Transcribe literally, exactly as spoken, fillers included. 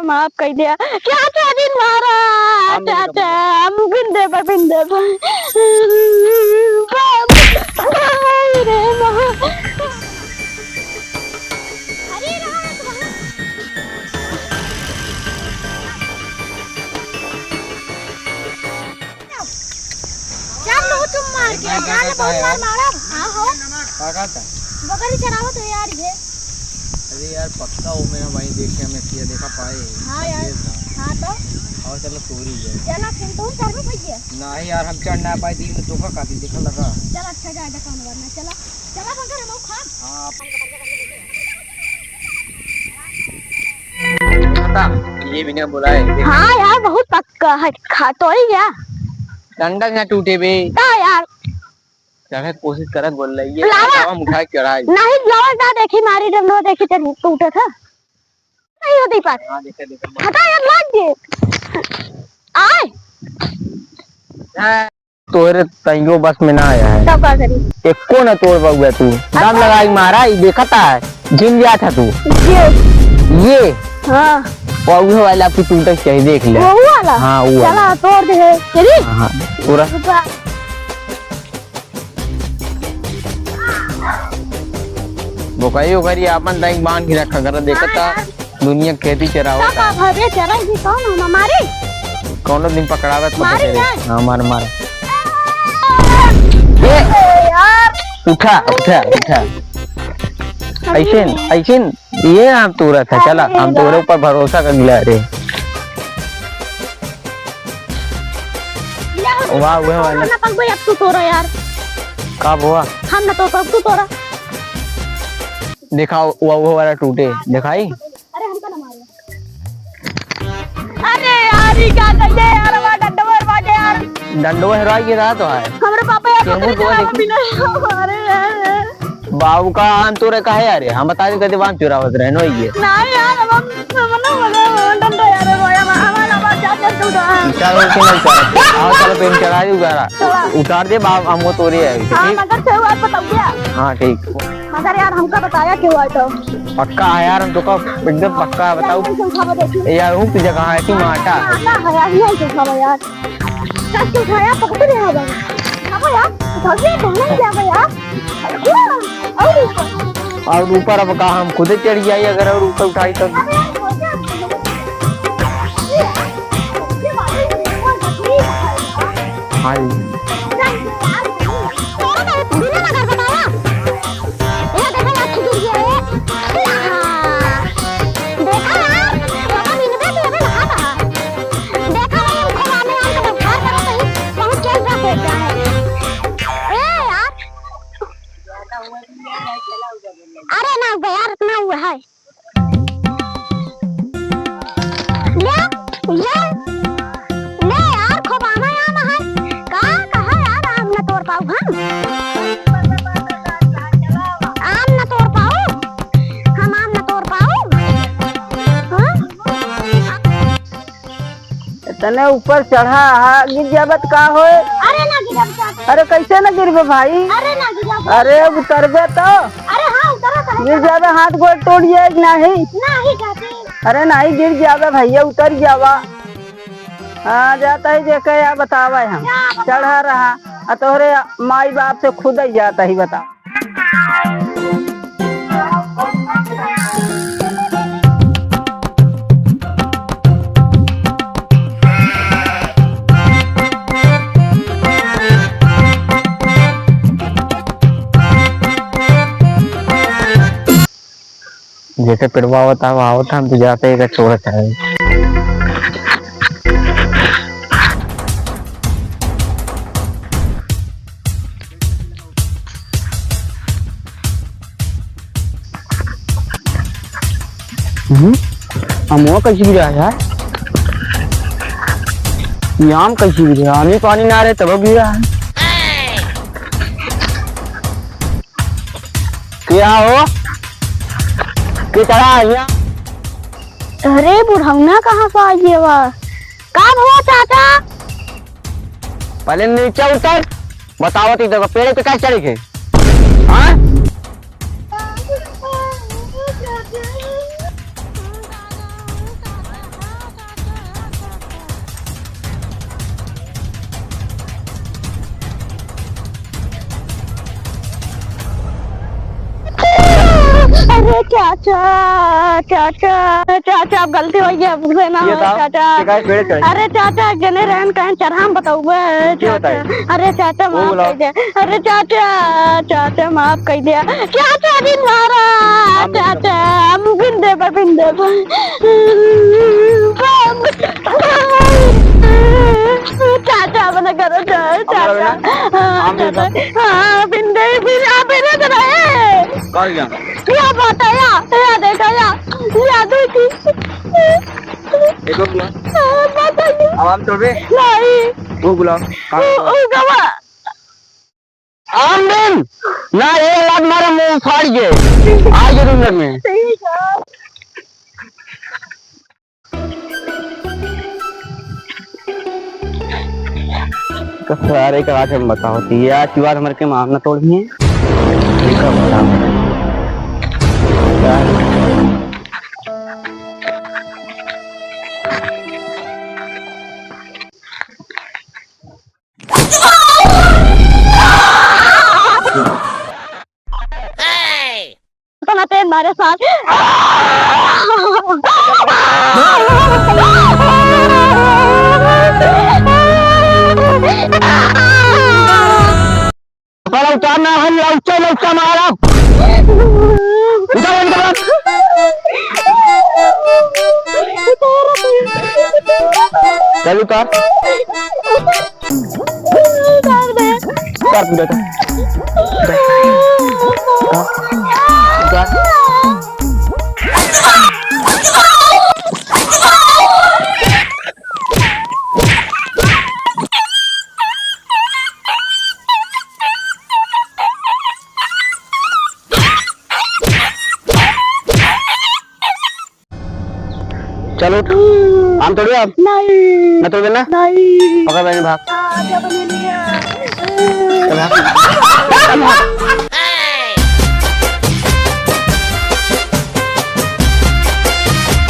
माफ कर दिया। चाचा जिन मारा, हम नहीं चाचा, हम बिन देबा, बिन देबा। बाप, अरे माँ। अरे रात भर। चल लो तुम मार के, एक मिनट, चल, बहुत मार मारा। हाँ हो। का कहता? बकरी चरावत हो यार ये। अरे यार, पक्का हो मेरा भाई, देख के हमें किया देखा पाए। हाँ यार। ये था। हाँ तो? और चलो तोरी है। चला फिर तुम चढ़ में भैया। नहीं यार, हम चढ़ ना पाए, दिन में धोखा खा दी, देखा लगा। चल अच्छा जाए, कौन वरना, चला। चला मगर हम खा। हाँ, आप ये भी नहीं बुलाए, देख। हाँ यार, बहुत पक्का है, खा तो ही गया। डंडा ना टूटे बे। का यार? चढ़े कोशिश करत बोल रही है, लावा। हम उठा के चढ़ाई। नहीं, लावा ना देखी, मारी डंडो देखी, ते टूटे था। नहीं होती बात। हाँ, देखा, देखा। हटा यार, लाग दे। आए। हाँ। तोरे तैयो बस में ना आया है। तब का करी? एको ना तोड़ पाउबे तू। दम लगाई मारा, ई देखता है। जिम जात है तू। ये? ये? हाँ। वो उहे वाला आपकी टूटे चाहिए, देख ले। वो वाला? हाँ, वो वाला। चला, तोड़ दे। चली? हाँ, हाँ, पूरा। रुका। बोकाई ओकरी आपन दाई बांध के रखा कर, देखता। हाँ यार। दुनिया खेती चरावत तो है। का भावे चराई भी कौन हम मारी? कौनो दिन पकड़ावत मारी पकड़े। जाए। हाँ, मार, मार। ए! ए यार। उठा, उठा, उठा। अरे। ऐसे न, ऐसे न, ये हम तोरा था, चला, अरे हम तोरे यार। ऊपर भरोसा कर लिया रे। ले हम वाह, वह वाला। ना पकबे, अब तू तोरा यार। का हुआ? हम ना तो पकब, तू तोरा। देखा, वो, वो वाला टूटे, दिखाई? अरे हमका ना मारो। अरे यार, ई का कइले यार, हमार डंडवा हेरवा गए यार। डंडवा हेरवा गए रहा तो है। हमरे पापा यार तेरे मुंह पकड़े धोआ चला देखी। बिना। अरे यार। बाबू का आम तोरे का है यार, हम बता दे कदे आम चुरावत रहे नो ये। नहीं यार, हम, हम ना बोले, हम डंडा यार, हमारा, हमारा आवाज क्या कर तू तो? चलो, उसे नहीं चढ़ा। आओ, चलो, पेन चढ़ा दी उगारा। चला। उतार दे, बाप, हम वो तोरे है, हाँ, ठीक? मगर से हुआ बताओ क्या? हाँ, ठीक। मगर यार, हमका बताया क्यों आए तो? पक्का है यार, हम तो का एकदम पक्का है, बताओ। कैसे उठावा देखी? ए यार, हुक जगह है कि माटा है? माटा है यार, यही से उठावा यार। कस के उठाया, पकड़ रहे हो भाई। उठावा यार, उठाइए, ढूंढने क्या भाई यार? और ऊपर अब का हम खुदे चढ़ जाई, अगर और ऊपर उठाई तब। हाँ जी। अरे ना बे यार, इतना हुआ है। ले, ले, ले यार, खूब आमा आमा है। का कहा यार, आम न तोड़ पाऊ हम? आम न तोड़ पाऊ? हम आम न तोड़ पाऊ? हाँ? इतने ऊपर चढ़ा हा, गिर जाबत का होए? अरे ना गिरब चाचा। अरे कैसे ना गिरबे भाई? अरे ना गिरब। अरे उतरबे तो। अरे हाँ, उतरत है। गिर जाबे, हाथ गोड़ तोड़ जाए कि नहीं? नहीं चाची। अरे नहीं, गिर जाबे भैया, उतर जावा। हाँ, जाता ही देखे या बतावे हम। चढ़ा रहा, आ तोहरे माई बाप से खुद ही जाता ही बता। जैसे पेड़वा आवत, आवत, हम तो जाते ही छोड़त है। हम्म? अमवा कैसे गिरा है यार? ये आम कैसे गिरा? आम ही पानी ना रहे तब गिरा है। क्या हो? के चढ़ा है यहाँ? अरे बुढ़ौना कहाँ से आ गया बा? का हुआ चाचा? पहले नीचे उतर, बतावत ही तो पेड़ पे का चढ़ के? हाँ? अच्छा, चाचा, चाचा, अब गलती होइ गई, अब से ना ये होए, बताओ, चाचा। शिकायत मेरे से। अरे चाचा, जने रहन कहेन चरहा में बतउबे, ये चाचा। बताइए। अरे चाचा, वो माफ बुलाओ। कइ दे। अरे चाचा, चाचा, माफ कइ दे। चाचा, दिन मारा। हम नहीं चाचा, हम बिन देबे, बिन देबे। चाचा, अपना करो, चाचा, अपना करो ना। चाचा। हाँ, हम नहीं चाचा। हाँ, बिन दे, बिन, आप बिन दे रहे। कहाँ गया? या बात है, या, या देखा, या, या देखी। एक और बुला। हाँ, बात है। अब हम चलबे? नहीं। वो बुलाओ। कहाँ वो, वो गवा। आमदीन! ना, एक लात मारा, मुंह फाड़ के। आ गए तुम घर में। ठीक है। तो सारे का आज हम बताओ, तो ये आज की बात हमारे के मामला तोड़ दिए। इनका बताओ। क्या है? इतना तेज मारे साथ। साला उतारना है, लौचा, लौचा मारा। उतार इनका। चल उतार। उतार दे। उतार पूरा का। उतार। उतार। चल उठ। आम तोड़िए अब। नहीं। ना तोड़िए ना। नहीं। पकड़ बहन, भाग। आ, क्या बने लिया? चल भाग। चल भाग।